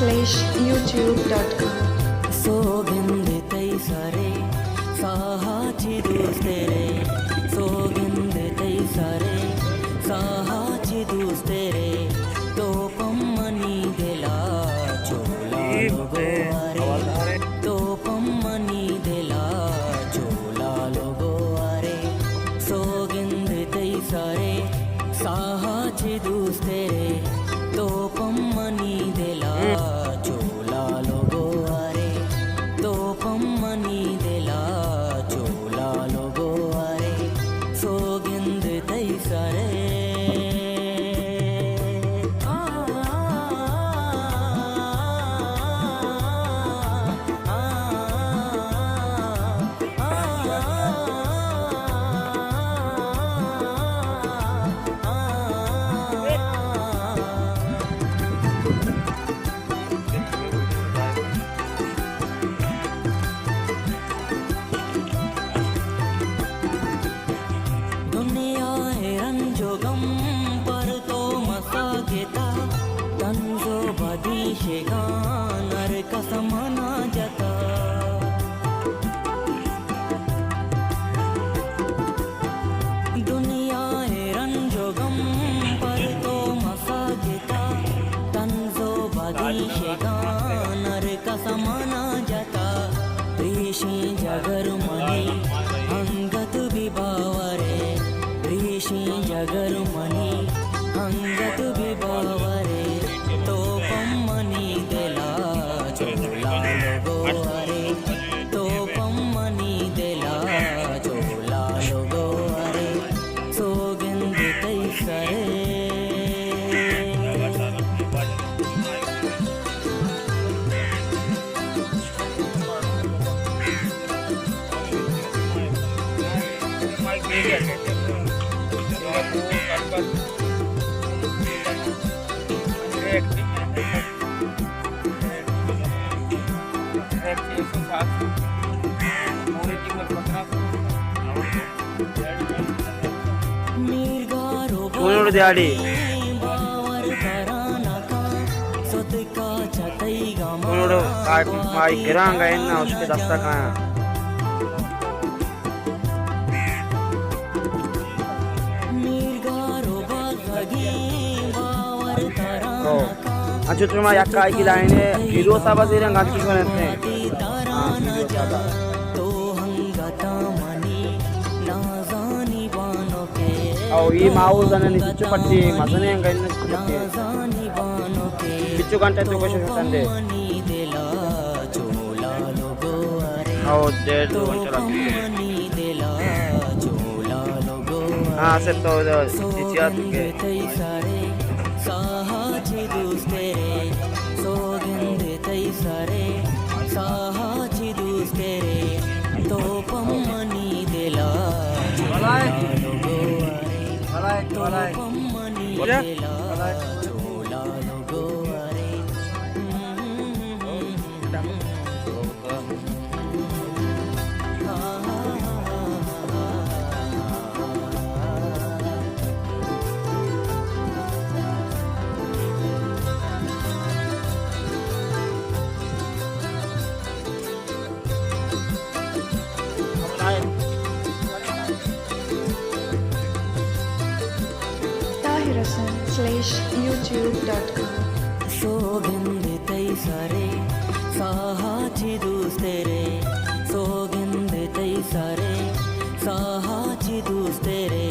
slash youtube dot com. سوگند تئی سرے، ساہا چی دوست رے، سوگند تئی سرے، ساہا چی دوست رے، تو پمنی دلا چولا لوگو ارے، تو پمنی دلا چولا لوگو ارے، سوگند تئی سرے، ساہا چی دوست رے، تو پمنی دلا چولا لوگو ارے، تو پمنی دلا چولا لوگو ارے، سوگند تئی سرے۔ دنیا ءِ رنج ءُ غم پر تو مساگتا، طنز ءُ بدی شگان ہر کس منا جتا۔ دنیا ءِ رنج ءُ غم پر تو مساگتا، طنز ءُ بدی شگان ہر کس منا جتا۔ ریشیں جگر منی انگت بی باورے، ریشیں جگر منی انگت بی باورے، تو پمنی دلا چولا لوگو ارے، تو پمنی دلا چولا لوگو ارے، سوگند تئی سرے۔ چونوڑ دیاڑی۔ چونوڑ مائی گرانگ ءَ اناں اشکے دستا کایاں۔ او، انچو تو ما یک آئی کی لائن ہے، فیروز صاحب زیرن گانچی کنتے ہیں۔ ہاں، فیروز صاحب۔ او، یہ ماحول زنانی چچو پٹی، مزنے ہیں، گئے چچو پٹی۔ چچو گھنٹہ تو کچھ کندے۔ او، ڈیڑھ دو گھنٹہ لگتے۔ ہاں، سے تو اتحاد کے۔ ساہا چی دوست رے، سوگند تئی سرے، ساہا چی دوست رے، تو پمنی دلا چولا لوگو ارے، تو پمنی دلا چولا لوگو ارے۔ طاہر حسن slash youtube dot com. سوگند تئی سرے، ساہا چی دوست رے، سوگند تئی سرے، ساہا چی دوست رے،